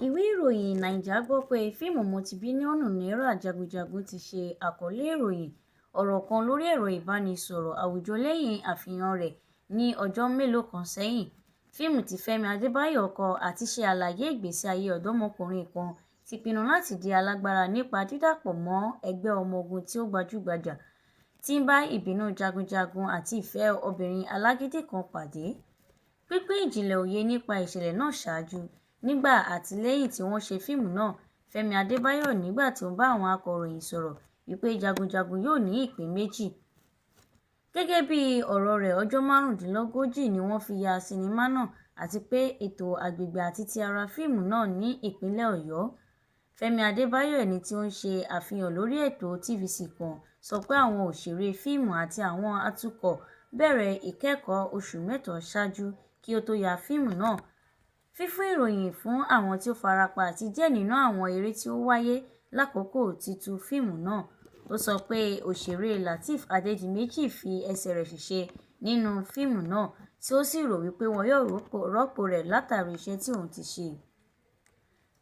Ìwé ìròyìn Naija gbọ́ pé fíìmù mọtibílíọ̀nù náírà Jagunjagun ti ṣe àkọlé ìròyìn ọ̀rọ̀ kan lórí ẹ̀rọ ìbánisọ̀rọ̀ àwùjọ lẹ́yìn àfihàn rẹ̀ ní ọjọ́ mélòó kan sẹ́yìn. Fíìmù tí Fẹ́mi Adébáyọ̀ kọ àti ṣe àlàyé ìgbésí ayé ọ̀dọ́mọkùnrin kan tí pinnu láti di alágbára nípa dídàpọ̀ mọ́ ẹgbẹ́ ọmọ ogun tí ó gbajúgbajà, tí ń bá ìbínú jagunjagun àti ìfẹ́ obìnrin alágídí kan pàdé. Pínpín ìjìnlẹ̀ òye nípa ìṣẹ̀lẹ̀ náà ṣáájú, nígbà àti lẹ́yìn tí wọ́n ṣe fíìmù náà, Fẹ́mi Adébáyọ̀ nígbà tí ó ń bá àwọn akọ̀ròyìn sọ̀rọ̀ wípé Jagunjagun yóò ní ìpín méjì. Gẹ́gẹ́ bí ọ̀rọ̀ rẹ̀, ọjọ́ 35 ni wọ́n fi ya sinimá náà àti pé ètò agbègbè àti ti ara fíìmù náà ní ìpínlẹ̀ Ọ̀yọ́. Fẹ́mi Adébáyọ̀ ẹni tí ó ń ṣe àfihàn lórí ètò TVC kan sọ pé àwọn òṣèré fíìmù àti àwọn atukọ̀ bẹ̀rẹ̀ ìkẹ́kọ̀ọ́ oṣù mẹ́ta ṣáájú kí ó tó ya fíìmù náà. Fífún ìròyìn fún àwọn tí ó farapa àti díẹ̀ nínú àwọn eré tí ó wáyé lákòókò títú fíìmù náà. Ó sọ pé òṣèré Lateef Adédìméjì fi ẹsẹ̀ rẹ̀ ṣèṣe nínú fíìmù náà tí ó sì rò wípé wọn yóò rọ́pò rẹ̀ látàrí iṣẹ́ tí òun ti ṣe.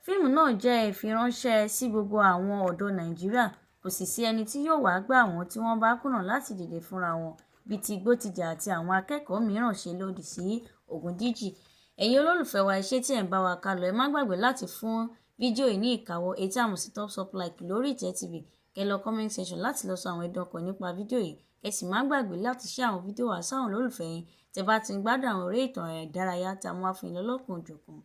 Fíìmù náà jẹ́ ìfiránṣẹ́ sí gbogbo àwọn ọ̀dọ́ Nàìjíríà, kò sì sí ẹni tí yóò wá gbà wọ́n tí wọ́n bá kùnà láti dìde fúnra wọn bíi ti Gbọ́tìjà àti àwọn akẹ́kọ̀ọ́ mìíràn ṣe lòdì sí Ògúndíjì. Ẹ̀yin olólùfẹ́ wa, ẹ ṣé tí ẹ̀ ń bá wa kálọ, ẹ má gbàgbé láti fún fídíò yìí ní ìkáwọ́ èyí tí a mọ̀ sí thumbs up like lórí Ìtẹ́ TV. Kẹ́ lọ comment section láti lọ sọ àwọn ẹ̀dùn ọkàn nípa fídíò yìí. Ẹ sì má gbàgbé láti share àwọn fídíò wa sáwọn olólùfẹ́ yín tẹ́ bá ti ń gbádùn àwọn eré ìtàn ìdárayá tí a mú wá fún yín lọ́lọ́kan-ò-jọ̀kan.